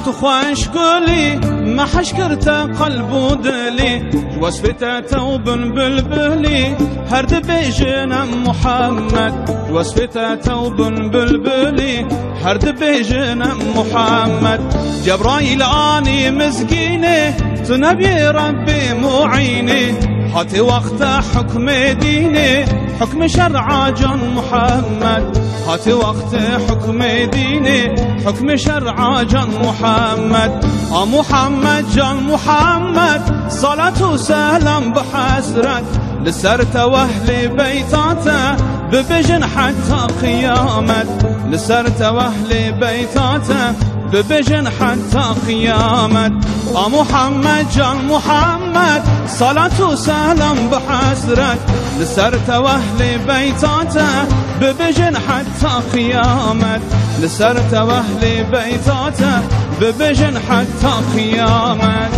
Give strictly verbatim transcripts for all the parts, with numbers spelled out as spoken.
Tu xweş gulî, me heş kir te qelb û dilî, ji wesfê te tewbin bilbilî, her dibêjin em Muhammed. Ji wesfê te tewbin bilbilî, her dibêjin em Muhammed. Cebraîl anî mizgînê, tu nebî Rebbê muînê, hatê wexta hukmê dînê, hukmê şer'a can Muhammed. Hatê wextê hukmê dînê, hukmê şer'a can Muhammed. A Muhammed, can Muhammed, salat û selam bi hesret, li ser te û ehlê beyta te, bibêjin heta qiyamet. Li ser te û ehlê beyta te, bibêjin heta qiyamet. A Muhammed, can Muhammed, salat û selam bi hesret, li ser te û ehlê beyta te, bibêjin heta qiyamet. Li ser te û ehlê beyta te, bibêjin heta qiyamet.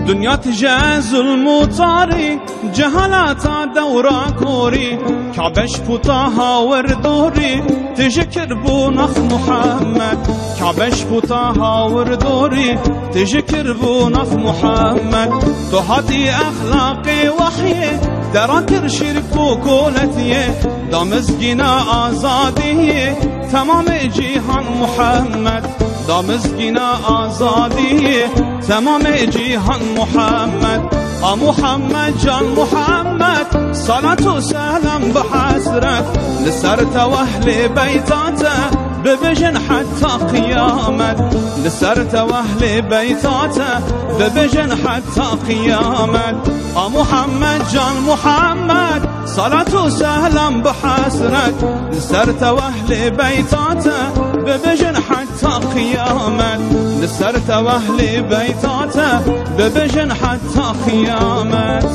Dinya tije zulm û tarî, cehalata dewra korî, Kabe ji puta hawir dorî, tije kir bû nav Muhammed. Kabe ji puta hawir dorî, tije kir bû nav Muhammed. Tu hatî exlaqê wehyê, dera kir şîrk û koletiyê, da mizgîna azadiyê, temamê cîhan Muhammed. Da mizgîna azadiyê, temamê cîhan Muhammed. A Muhammed, can Muhammed, salat û selam bi hesret, li ser te û ehlê beyta te, bibêjin heta qiyamet. Li ser te û ehlê beyta te, bibêjin heta qiyamet. A Muhammed, can Muhammed, salat û selam bi hesret, li ser te û ehlê beyta te, bibêjin heta qiyamet. Li ser te û ehlê beyta te, bibêjin heta qiyamet.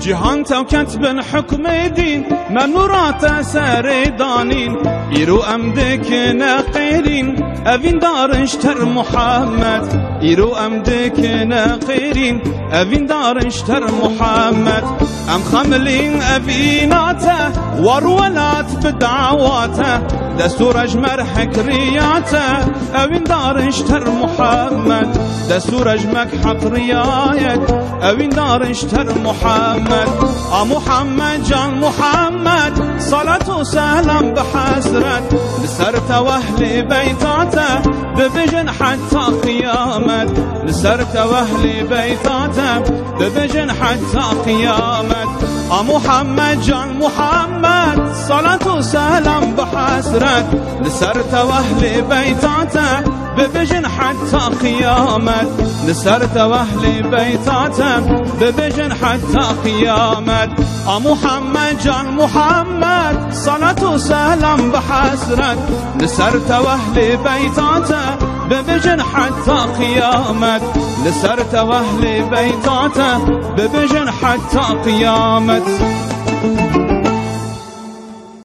Cîhan tev ket bin hukmê dîn, me nûra te serê danîn. Îro em dikine qêrîn, evîndarin ji te re Muhammed. Îro em dikine qêrîn, evîndarin ji te re Muhammed. Em xemilîn evîna te, war welat bi dawa te. Destûr e ji me re hek riya te, evîndarin ji te re Muhammed. Destûr e ji me re hek riya ye, evîndarin ji te re Muhammed. A Muhammed, can Muhammed, salat û selam bi hesret, li ser te û ehlê beyta te, bibêjin heta qiyamet. Li ser te û ehlê beyta te, bibêjin heta qiyamet. A Muhammed, can Muhammed, salat û selam bi hesret, li ser te û ehlê beyta te, bibêjin heta qiyamet. Li ser te û ehlê beyta te, bibêjin heta qiyamet. A Muhammed, can Muhammed, salat û selam bi hesret, li ser te û ehlê beyta te, bibêjin heta qiyamet. Li ser te û ehlê beyta te, bibêjin heta qiyamet.